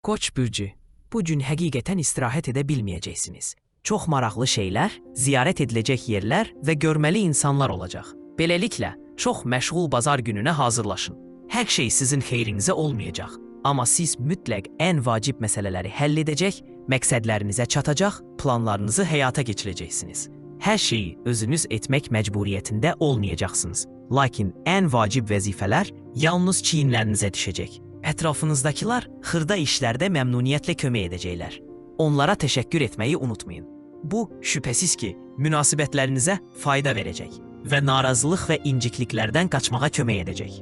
Koç bürcü, bu gün həqiqətən istirahət edə bilməyəcəksiniz. Çox maraqlı şeylər, ziyarət ediləcək yerlər və görməli insanlar olacaq. Beləliklə, çox məşğul bazar gününə hazırlaşın. Hər şey sizin xeyrinizə olmayacaq. Amma siz mütləq ən vacib məsələləri həll edəcək, məqsədlərinizə çatacaq, planlarınızı həyata keçirəcəksiniz. Hər şeyi özünüz etmək məcburiyyətində olmayacaqsınız. Lakin ən vacib vəzifələr yalnız çiyinlərinizə düşəcək. Ətrafınızdakılar xırda işlərdə məmnuniyyətlə kömək edəcəklər. Onlara təşəkkür etməyi unutmayın. Bu, şübhəsiz ki, münasibətlərinizə fayda verəcək və narazılıq və incikliklərdən qaçmağa kömək edəcək.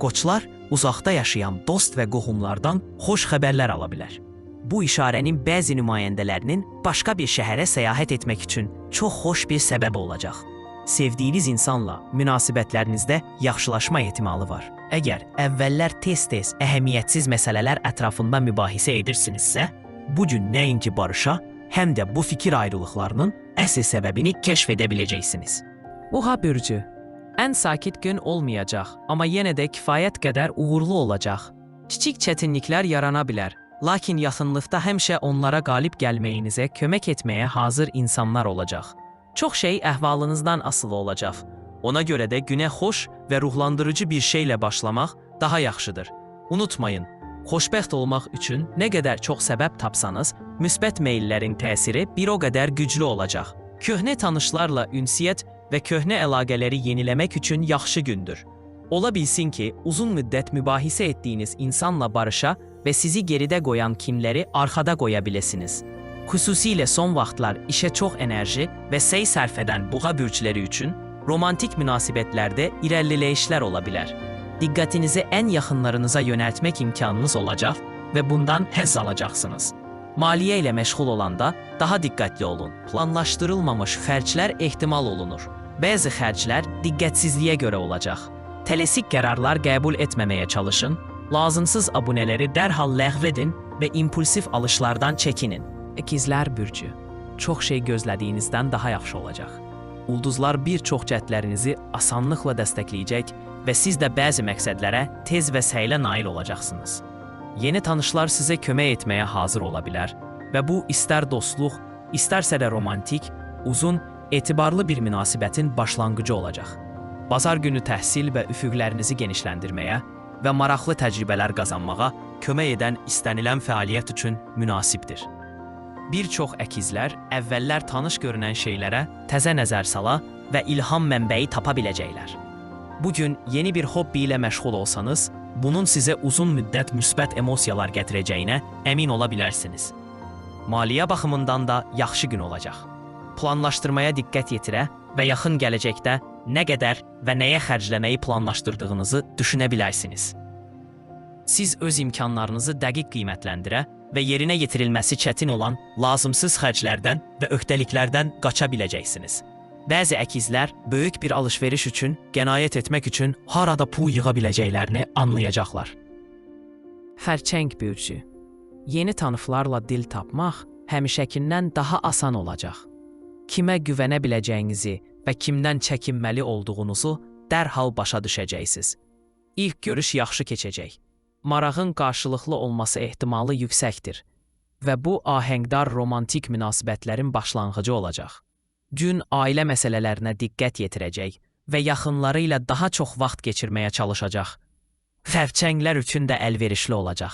Qoçlar uzaqda yaşayan dost və qohumlardan xoş xəbərlər ala bilər. Bu işarənin bəzi nümayəndələrinin başqa bir şəhərə səyahət etmək üçün çox xoş bir səbəb olacaq. Sevdiyiniz insanla münasibətlərinizdə yaxşılaşma ehtimalı var. Əgər əvvəllər tez-tez əhəmiyyətsiz məsələlər ətrafında mübahisə edirsinizsə, bu gün nəinki barışa, həm də bu fikir ayrılıqlarının əsl səbəbini kəşf edə biləcəksiniz. Boğa bürcü. Ən sakit gün olmayacaq, amma yenə də kifayət qədər uğurlu olacaq. Kiçik çətinliklər yarana bilər, lakin yaxınlıqda həmişə onlara qalib gəlməyinizə kömək etməyə hazır insanlar olacaq. Çox şey əhvalınızdan asılı olacaq. Ona görə də günə xoş və ruhlandırıcı bir şeylə başlamaq daha yaxşıdır. Unutmayın, xoşbəxt olmaq üçün nə qədər çox səbəb tapsanız, müsbət meyllərin təsiri bir o qədər güclü olacaq. Köhnə tanışlarla ünsiyyət və köhnə əlaqələri yeniləmək üçün yaxşı gündür. Ola bilsin ki, uzun müddət mübahisə etdiyiniz insanla barışa və sizi geridə qoyan kimləri arxada qoya biləsiniz. Xüsusilə son vaxtlar işə çox enerji və səy sərf edən boğa bürcləri üçün romantik münasibətlərdə irəliləyişlər ola bilər. Diqqətinizi ən yaxınlarınıza yönəltmək imkanınız olacaq və bundan həzz alacaqsınız. Maliyyə ilə məşğul olanda daha diqqətli olun. Planlaşdırılmamış xərclər ehtimal olunur. Bəzi xərclər diqqətsizliyə görə olacaq. Tələsik qərarlar qəbul etməməyə çalışın, lazımsız abunələri dərhal ləğv edin və impulsiv alışlardan çəkinin. İkizlər bürcü. Çox şey gözlədiyinizdən daha yaxşı olacaq. Ulduzlar bir çox cəhdlərinizi asanlıqla dəstəkləyəcək və siz də bəzi məqsədlərə tez və səylə nail olacaqsınız. Yeni tanışlar sizə kömək etməyə hazır ola bilər və bu istər dostluq, istərsə də romantik, uzun, etibarlı bir münasibətin başlanğıcı olacaq. Bazar günü təhsil və üfüqlərinizi genişləndirməyə və maraqlı təcrübələr qazanmağa kömək edən istənilən fəaliyyət üçün münasibdir. Bir çox əkizlər əvvəllər tanış görünən şeylərə təzə nəzər sala və ilham mənbəyi tapa biləcəklər. Bu gün yeni bir hobbi ilə məşğul olsanız, bunun sizə uzun müddət müsbət emosiyalar gətirəcəyinə əmin ola bilərsiniz. Maliyyə baxımından da yaxşı gün olacaq. Planlaşdırmaya diqqət yetirə və yaxın gələcəkdə nə qədər və nəyə xərcləməyi planlaşdırdığınızı düşünə bilərsiniz. Siz öz imkanlarınızı dəqiq qiymətləndirə və yerinə yetirilməsi çətin olan lazımsız xərclərdən və öhdəliklərdən qaça biləcəksiniz. Bəzi əkizlər böyük bir alış-veriş üçün qənaət etmək üçün harada pul yığa biləcəklərini anlayacaqlar. Xərçəng bürcü. Yeni tanışlarla dil tapmaq həmişəkindən daha asan olacaq. Kimə güvənə biləcəyinizi və kimdən çəkinməli olduğunuzu dərhal başa düşəcəksiniz. İlk görüş yaxşı keçəcək. Marağın qarşılıqlı olması ehtimalı yüksəkdir və bu ahəngdar romantik münasibətlərin başlanğıcı olacaq. Gün ailə məsələlərinə diqqət yetirəcək və yaxınları ilə daha çox vaxt keçirməyə çalışacaq. Xərçənglər üçün də əlverişli olacaq.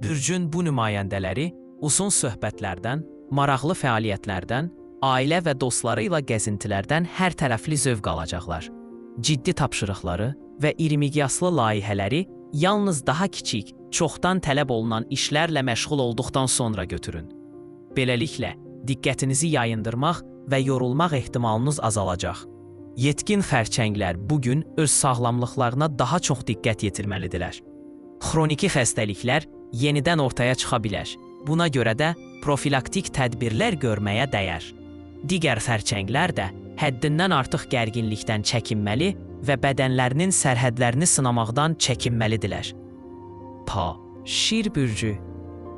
Bürcün bu nümayəndələri uzun söhbətlərdən, maraqlı fəaliyyətlərdən, ailə və dostları ilə gəzintilərdən hər tərəfli zövq alacaqlar. Ciddi tapşırıqları və irimiqyaslı layihələri yalnız daha kiçik, çoxdan tələb olunan işlərlə məşğul olduqdan sonra götürün. Beləliklə, diqqətinizi yayındırmaq və yorulmaq ehtimalınız azalacaq. Yetkin xərçənglər bu gün öz sağlamlıqlarına daha çox diqqət yetirməlidirlər. Xroniki xəstəliklər yenidən ortaya çıxa bilər. Buna görə də profilaktik tədbirlər görməyə dəyər. Digər xərçənglər də həddindən artıq gərginlikdən çəkinməli və bədənlərinin sərhədlərini sınamaqdan çəkinməlidirlər. Pa, Şir bürcü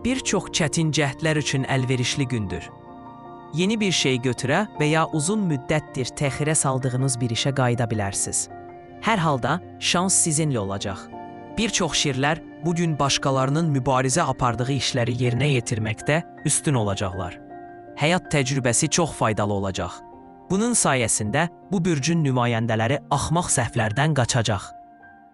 bir çox çətin cəhdlər üçün əlverişli gündür. Yeni bir şey götürə və ya uzun müddətdir təxirə saldığınız bir işə qayıda bilərsiniz. Hər halda şans sizinlə olacaq. Bir çox şirlər bu gün başqalarının mübarizə apardığı işləri yerinə yetirməkdə üstün olacaqlar. Həyat təcrübəsi çox faydalı olacaq. Bunun sayəsində bu bürcün nümayəndələri axmaq səhvlərdən qaçacaq.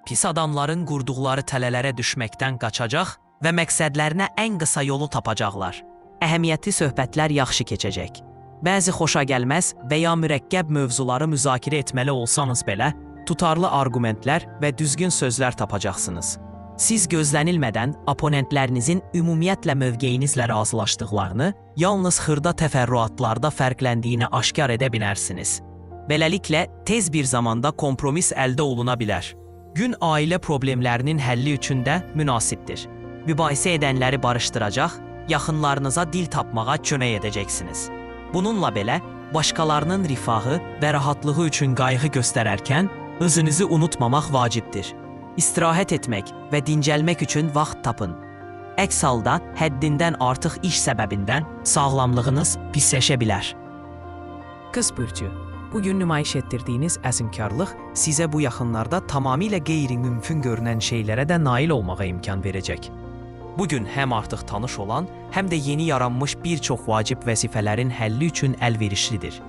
Pis adamların qurduqları tələlərə düşməkdən qaçacaq və məqsədlərinə ən qısa yolu tapacaqlar. Əhəmiyyətli söhbətlər yaxşı keçəcək. Bəzi xoşagəlməz və ya mürəkkəb mövzuları müzakirə etməli olsanız belə, tutarlı arqumentlər və düzgün sözlər tapacaqsınız. Siz gözlənilmədən oponentlərinizin ümumiyyətlə mövqeyinizlə razılaşdıqlarını, yalnız xırda təfərrüatlarda fərqləndiyini aşkar edə bilərsiniz. Beləliklə, tez bir zamanda kompromis əldə oluna bilər. Gün ailə problemlərinin həlli üçün də münasibdir. Mübahisə edənləri barışdıracaq, yaxınlarınıza dil tapmağa kömək edəcəksiniz. Bununla belə, başqalarının rifahı və rahatlığı üçün qayğı göstərərkən özünüzü unutmamaq vacibdir. İstirahət etmək və dincəlmək üçün vaxt tapın. Əks halda həddindən artıq iş səbəbindən sağlamlığınız pisləşə bilər. Qız bürcü. Bu gün nümayiş etdirdiyiniz əzmkarlıq sizə bu yaxınlarda tamamilə qeyri-mümkün görünən şeylərə də nail olmağa imkan verəcək. Bu gün həm artıq tanış olan, həm də yeni yaranmış bir çox vacib vəzifələrin həlli üçün əlverişlidir.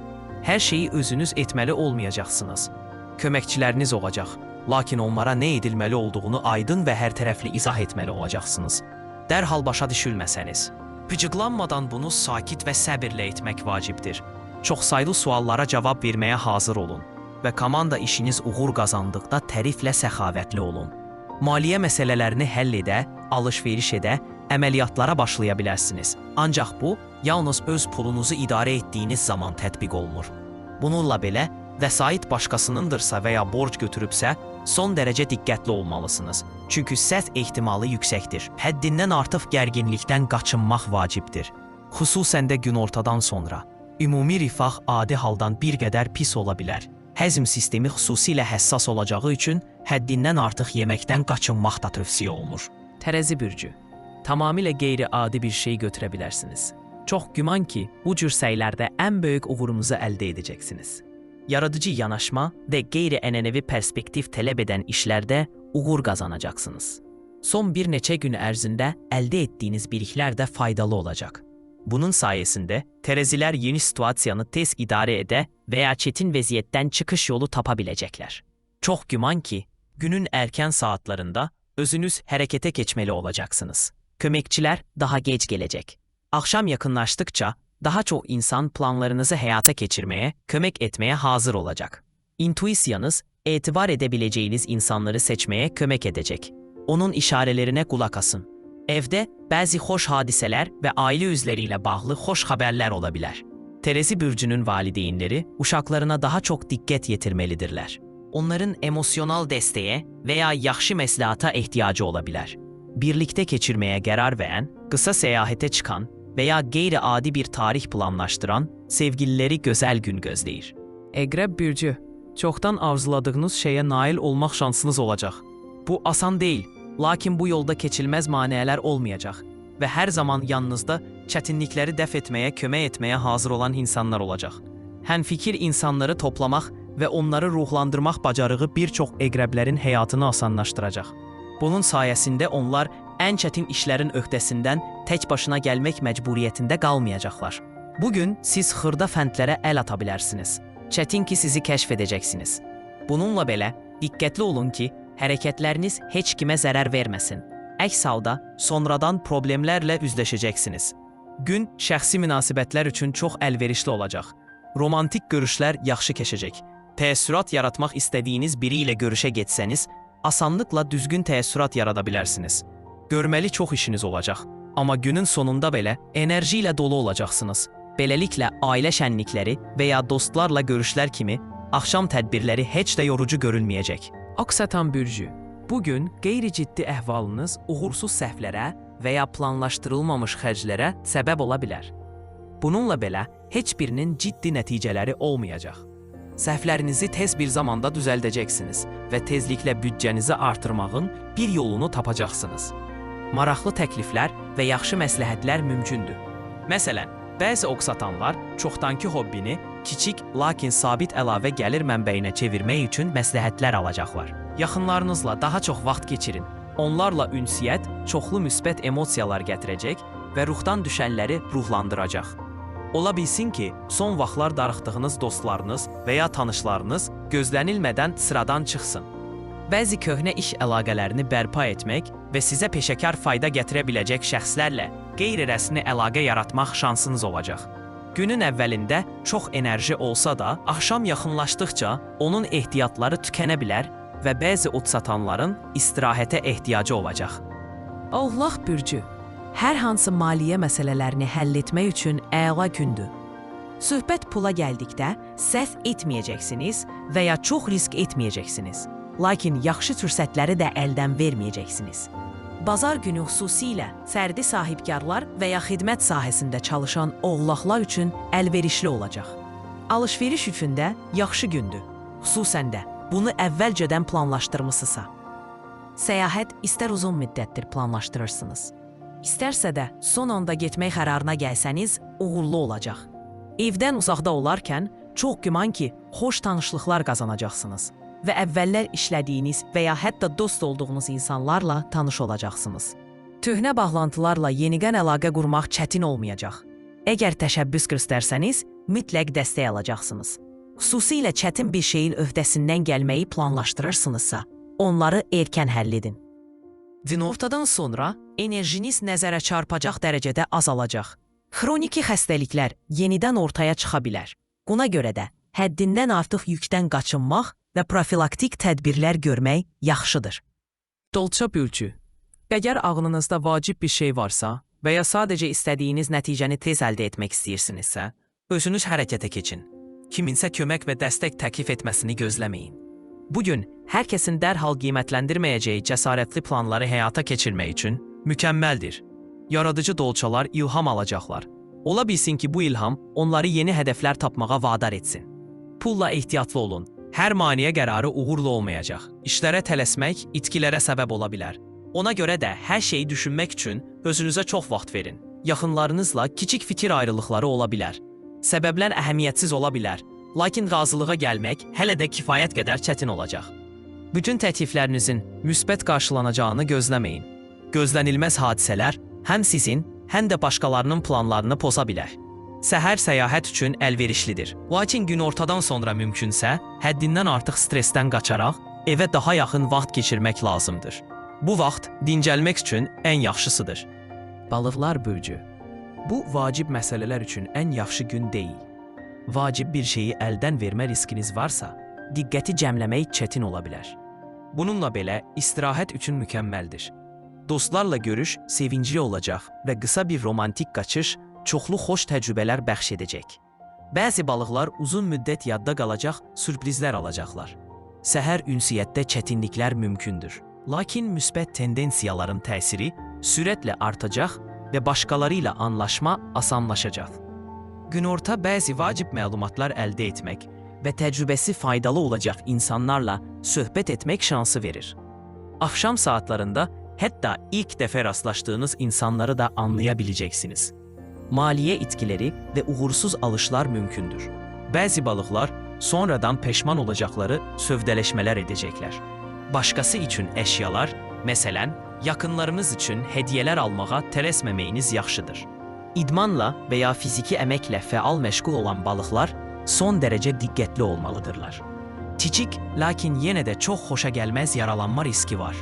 Hər şeyi özünüz etməli olmayacaqsınız. Köməkçiləriniz olacaq, lakin onlara nə edilməli olduğunu aydın və hərtərəfli izah etməli olacaqsınız. Dərhal başa düşülməsəniz, qıcıqlanmadan bunu sakit və səbirlə etmək vacibdir. Çoxsaylı suallara cavab verməyə hazır olun və komanda işiniz uğur qazandıqda təriflə səxavətli olun. Maliyyə məsələlərini həll edə, alış-veriş edə, əməliyyatlara başlaya bilərsiniz. Ancaq bu, yalnız öz pulunuzu idarə etdiyiniz zaman tətbiq olunur. Bununla belə, vəsait başqasınındırsa və ya borc götürübsə, son dərəcə diqqətli olmalısınız. Çünki səhv ehtimalı yüksəkdir. Həddindən artıq gərginlikdən qaçınmaq vacibdir. Xüsusən də günortadan sonra. Ümumi rifah adi haldan bir qədər pis ola bilər. Həzm sistemi xüsusilə həssas olacağı üçün həddindən artıq yeməkdən qaçınmaq da tövsiyə olunur. Tərəzi bürcü. Tamamilə qeyri-adi bir şey götürə bilərsiniz. Çox güman ki, bu cür səylərdə ən böyük uğurunuzu əldə edəcəksiniz. Yaradıcı yanaşma və qeyri-ənənəvi perspektiv tələb edən işlərdə uğur qazanacaqsınız. Son bir neçə gün ərzində əldə etdiyiniz biliklər də faydalı olacaq. Bunun sayəsində tərəzilər yeni situasiyanı tez idarə edə və ya çətin vəziyyətdən çıxış yolu tapa biləcəklər. Çox güman ki, günün erkən saatlarında özünüz hərəkətə keçməli olacaqsınız. Köməkçilər daha gec gələcək. Axşam yaxınlaşdıqca daha çox insan planlarınızı həyata keçirməyə, kömək etməyə hazır olacaq. İntuisiyanız etibar edə biləcəyiniz insanları seçməyə kömək edəcək. Onun işarələrinə qulaq asın. Evdə bəzi xoş hadisələr və ailə üzvləri ilə bağlı xoş xəbərlər ola bilər. Terezi bürcünün valideynləri uşaqlarına daha çox diqqət yetirməlidirlər. Onların emosional dəstəyə və ya yaxşı məsləhata ehtiyacı ola bilər. Birlikdə keçirməyə qərar verən, qısa səyahətə çıxan və ya qeyri-adi bir tarix planlaşdıran sevgililəri gözəl gün gözləyir. Əqrəb bürcü. Çoxdan arzuladığınız şeyə nail olmaq şansınız olacaq. Bu asan deyil, lakin bu yolda keçilməz maneələr olmayacaq və hər zaman yanınızda çətinlikləri dəf etməyə, kömək etməyə hazır olan insanlar olacaq. Həmfikir insanları toplamaq və onları ruhlandırmaq bacarığı bir çox əqrəblərin həyatını asanlaşdıracaq. Bunun sayəsində onlar ən çətin işlərin öhdəsindən tək başına gəlmək məcburiyyətində qalmayacaqlar. Bu gün siz xırda fəndlərə əl ata bilərsiniz. Çətin ki, sizi kəşf edəcəksiniz. Bununla belə, diqqətli olun ki, hərəkətləriniz heç kimə zərər verməsin. Əks halda Sonradan problemlərlə üzləşəcəksiniz. Gün şəxsi münasibətlər üçün çox əlverişli olacaq. Romantik görüşlər yaxşı keçəcək. Təəssürat yaratmaq istədiyiniz biri ilə görüşə getsəniz, asanlıqla düzgün təəssürat yarada bilərsiniz. Görməli çox işiniz olacaq. Amma günün sonunda belə enerji ilə dolu olacaqsınız. Beləliklə ailə şənlikləri və ya dostlarla görüşlər kimi axşam tədbirləri heç də yorucu görünməyəcək. Oksatan bürcü. Bu gün qeyri-ciddi əhvalınız uğursuz səhvlərə və ya planlaşdırılmamış xərclərə səbəb ola bilər. Bununla belə heç birinin ciddi nəticələri olmayacaq. Səhvlərinizi tez bir zamanda düzəldəcəksiniz və tezliklə büdcənizi artırmağın bir yolunu tapacaqsınız. Maraqlı təkliflər və yaxşı məsləhətlər mümkündür. Məsələn, bəzi oksatanlar çoxdankı hobbini kiçik, lakin sabit əlavə gəlir mənbəyinə çevirmək üçün məsləhətlər alacaqlar. Yaxınlarınızla daha çox vaxt keçirin. Onlarla ünsiyyət çoxlu müsbət emosiyalar gətirəcək və ruhdan düşənləri ruhlandıracaq. Ola bilsin ki, son vaxtlar darıxdığınız dostlarınız və ya tanışlarınız gözlənilmədən sıradan çıxsın. Bəzi köhnə iş əlaqələrini bərpa etmək və sizə peşəkar fayda gətirə biləcək şəxslərlə qeyri-rəsmi əlaqə yaratmaq şansınız olacaq. Günün əvvəlində çox enerji olsa da, axşam yaxınlaşdıqca onun ehtiyatları tükənə bilər və bəzi ot satanların istirahətə ehtiyacı olacaq. Oğlaq bürcü. Hər hansı maliyyə məsələlərini həll etmək üçün əla gündür. Söhbət pula gəldikdə səhv etməyəcəksiniz və ya çox risk etməyəcəksiniz. Lakin yaxşı fürsətləri də əldən verməyəcəksiniz. Bazar günü xüsusilə fərdi sahibkarlar və ya xidmət sahəsində çalışan oğlaqlar üçün əlverişli olacaq. Alış-veriş üçün də yaxşı gündür. Xüsusən də bunu əvvəlcədən planlaşdırmısınızsa. Səyahət istər uzun müddətdir planlaşdırırsınız. İstərsə də son anda getmək qərarına gəlsəniz, uğurlu olacaq. Evdən uzaqda olarkən çox güman ki, xoş tanışlıqlar qazanacaqsınız və əvvəllər işlədiyiniz və ya hətta dost olduğunuz insanlarla tanış olacaqsınız. Köhnə bağlantılarla yenidən əlaqə qurmaq çətin olmayacaq. Əgər təşəbbüs göstərsəniz, mütləq dəstək alacaqsınız. Xüsusilə çətin bir şeyin öhdəsindən gəlməyi planlaşdırırsınızsa, onları erkən həll edin. Günortadan sonra enerjiniz nəzərə çarpacaq dərəcədə azalacaq. Xroniki xəstəliklər yenidən ortaya çıxa bilər. Buna görə də həddindən artıq yükdən qaçınmaq və profilaktik tədbirlər görmək yaxşıdır. Dolça bürcü. Əgər ağlınızda vacib bir şey varsa və ya sadəcə istədiyiniz nəticəni tez əldə etmək istəyirsinizsə, özünüz hərəkətə keçin. Kiminsə kömək və dəstək təklif etməsini gözləməyin. Bu gün hər kəsin dərhal qiymətləndirməyəcəyi cəsarətli planları həyata keçirmək üçün mükəmməldir. Yaradıcı dolçalar ilham alacaqlar. Ola bilsin ki, bu ilham onları yeni hədəflər tapmağa vadar etsin. Pulla ehtiyatlı olun. Hər maliyyə qərarı uğurlu olmayacaq. İşlərə tələsmək itkilərə səbəb ola bilər. Ona görə də hər şeyi düşünmək üçün özünüzə çox vaxt verin. Yaxınlarınızla kiçik fikir ayrılıqları ola bilər. Səbəblər əhəmiyyətsiz ola bilər. Lakin razılığa gəlmək hələ də kifayət qədər çətin olacaq. Bütün təkliflərinizin müsbət qarşılanacağını gözləməyin. Gözlənilməz hadisələr həm sizin, həm də başqalarının planlarını poza bilər. Səhər səyahət üçün əlverişlidir. Lakin günortadan sonra mümkünsə, həddindən artıq stressdən qaçaraq evə daha yaxın vaxt keçirmək lazımdır. Bu vaxt dincəlmək üçün ən yaxşısıdır. Balıqlar bürcü. Bu vacib məsələlər üçün ən yaxşı gün deyil. Vacib bir şeyi əldən vermə riskiniz varsa, diqqəti cəmləmək çətin ola bilər. Bununla belə istirahət üçün mükəmməldir. Dostlarla görüş sevincli olacaq və qısa bir romantik qaçış çoxlu xoş təcrübələr bəxş edəcək. Bəzi balıqlar uzun müddət yadda qalacaq sürprizlər alacaqlar. Səhər ünsiyyətdə çətinliklər mümkündür. Lakin müsbət tendensiyaların təsiri sürətlə artacaq və başqaları ilə anlaşma asanlaşacaq. Günorta bəzi vacib məlumatlar əldə etmək və təcrübəsi faydalı olacaq insanlarla söhbət etmək şansı verir. Axşam saatlarında hətta ilk dəfə rastlaşdığınız insanları da anlaya biləcəksiniz. Maliyyə itkiləri və uğursuz alışlar mümkündür. Bəzi balıqlar sonradan peşman olacaqları sövdələşmələr edəcəklər. Başqası üçün əşyalar, məsələn, yaxınlarınız üçün hədiyyələr almağa tələsməməyiniz yaxşıdır. İdmanla və ya fiziki əməklə fəal məşğul olan balıqlar son dərəcə diqqətli olmalıdırlar. Kiçik, lakin yenə də çox xoşagəlməz yaralanma riski var.